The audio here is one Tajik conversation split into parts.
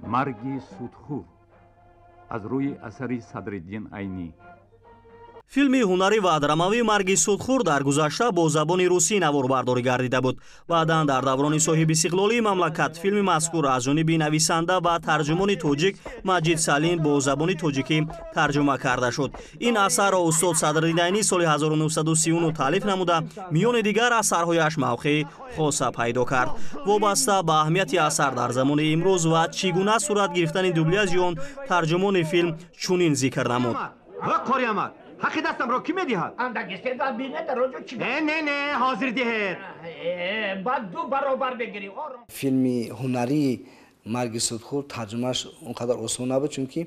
Марги судхӯр аз рӯи асари Садриддин Айнӣ. Филми ҳунарӣ ва драмавии «Марги судхӯр» дар гузашта бо забони русӣ наворбардорӣ гардида буд. Баъдан дар даврони соҳибистиқлолии мамлакат филми мазкур аз ҷониби нависанда ва тарҷумони тоҷик Маҷид Салим бо забони тоҷикӣ тарҷума карда шуд. Ин асарро устод Садриддин Айнӣ соли 1939 таълиф намуда, миёни дигар асарҳояш мавқеи хоса пайдо кард. Вобаста ба аҳамияти асар дар замони имрӯз ва чӣ гуна сурат гирифтани дубляжи он, тарҷумони филм чунин зикр намуд. Ҳаққи дастамро кӣ медиҳад? Андак истеъдод бинед, дар онҷо чӣ? Не, не, не, ҳозир диҳед. Баъд ду баробар бигирӣ. Филми ҳунарии «Марги судхӯр» тарҷумааш он қадар осон набуд, чунки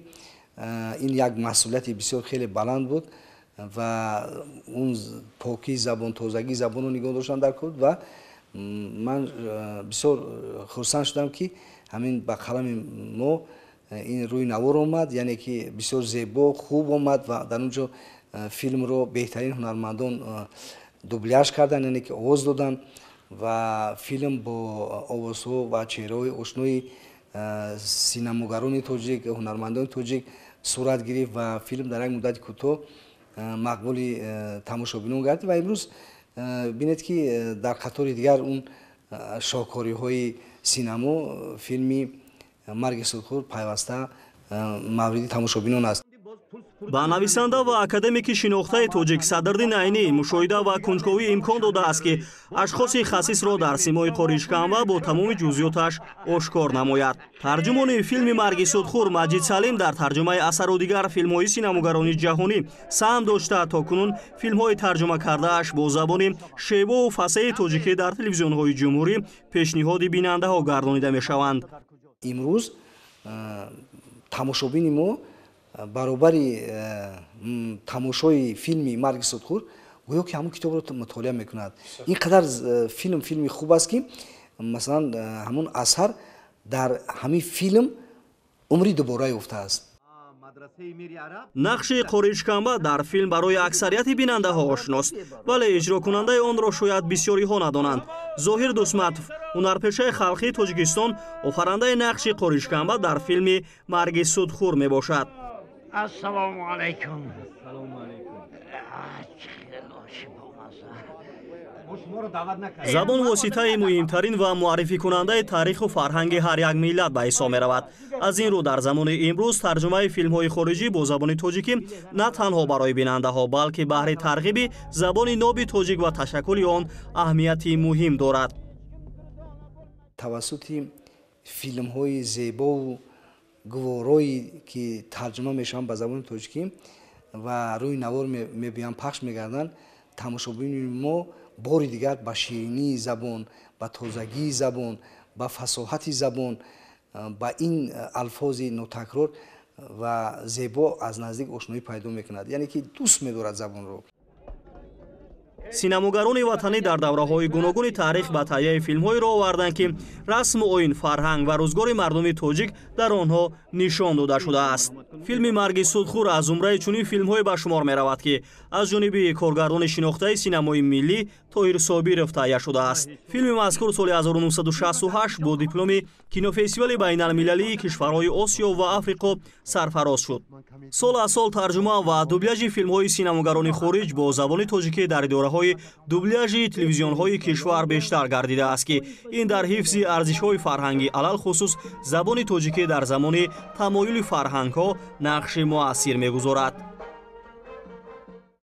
ин як масъулияти бисёр хеле баланд буд ва он покии забон, тозагии забонро нигоҳ доштан дар кор. Ва ман бисёр хурсанд шудам, ки ҳамин ба қалами мо ин рӯи навор омад, яъне ки бисёр зебо, хуб омад ва дар он ҷо филмро беҳтарин ҳунармандон дубляж карданд, яъне ки овоз доданд ва филм бо овозҳо ва чеҳраҳои ошнои синамогарони тоҷик, ҳунармандони тоҷик сурат гирифт ва филм дар як муддати кӯтоҳ мақбули тамошобинон гардид. Ва имрӯз бинед, ки дар қатори дигар он шоҳкориҳои синамо филми «Марги судхӯр» пайваста мавриди тамошобинон аст. Ба нависанда ва академики шинохтаи тоҷик Садриддин Айнӣ мушоҳида ва кунҷковӣ имкон додааст, ки ашхоси хасисро дар симои Қоришканба бо тамоми ҷузъиёташ ошкор намояд. Тарҷумони филми «Марги судхӯр» Маҷид Салим дар тарҷумаи асару дигар филмҳои синамогарони ҷаҳонӣ саҳм дошта, то кунун филмҳои тарҷума кардааш бо забони шевову фасеҳи тоҷикӣ дар телевизионҳои ҷумҳурӣ пешниҳоди бинандаҳо гардонида мешаванд. Имрӯз тамошобини мо баробари тамошои филми «Марги судхӯр» гӯё ки ҳамон китобро мутолиа мекунад. Ин қадар филм филми хуб аст, ки масалан ҳамон асар дар ҳамин филм умри дубора ёфтааст. Нақши Қоришканба дар филм барои аксарияти бинандаҳо ошност, вале иҷрокунандаи онро шояд бисёриҳо надонанд. Зоҳир Дусматов, ҳунарпешаи халқии Тоҷикистон, офарандаи нақши Қоришканба дар филми «Марги судхӯр» мебошад. Ассалому алайкум. Забон воситаи муҳимтарин ва муаррификунандаи таъриху фарҳанги ҳар як миллат ба ҳисоб меравад. Аз ин рӯ дар замони имрӯз тарҷумаи филмҳои хориҷӣ бо забони тоҷикӣ на танҳо барои бинандаҳо, балки баҳри тарғиби забони ноби тоҷик ва ташаккули он аҳамияти муҳим дорад. Тавассути филмҳои зебову гуворое, ки тарҷума мешаванд ба забони тоҷикӣ ва рӯи навор мебиёнд, пахш мегарданд, тамошобини мо бори дигар ба ширинии забон, ба тозагии забон, ба фасоҳати забон, ба ин алфози нотакрор ва зебо аз наздик ошноӣ пайдо мекунад, яъне ки дӯст медорад забонро. Синамогарони ватанӣ дар давраҳои гуногуни таърих ба таҳияи филмҳоеро оварданд, ки расму оин, фарҳанг ва рӯзгори мардуми тоҷик дар онҳо нишон дода шудааст. Филми «Марги судхӯр» аз зумраи чунин филмҳое ба шумор меравад, ки аз ҷониби коргардони шинохтаи синамои миллӣ Тоҳир Собиров таҳия шудааст. Филми мазкур соли 1968 бо дипломи кинофестивали байналмилалии кишварҳои Осиё ва Африқо сарфароз шуд. Сол аз сол тарҷума ва дубляжи филмҳои синамогарони хориҷ бо забони тоҷикӣ дар идораҳои дубляжи телевизионҳои кишвар бештар гардидааст, ки ин дар ҳифзи арзишҳои фарҳангӣ, алалхусус забони тоҷикӣ, дар замони тамоюли фарҳангҳо нақши муассир мегузорад.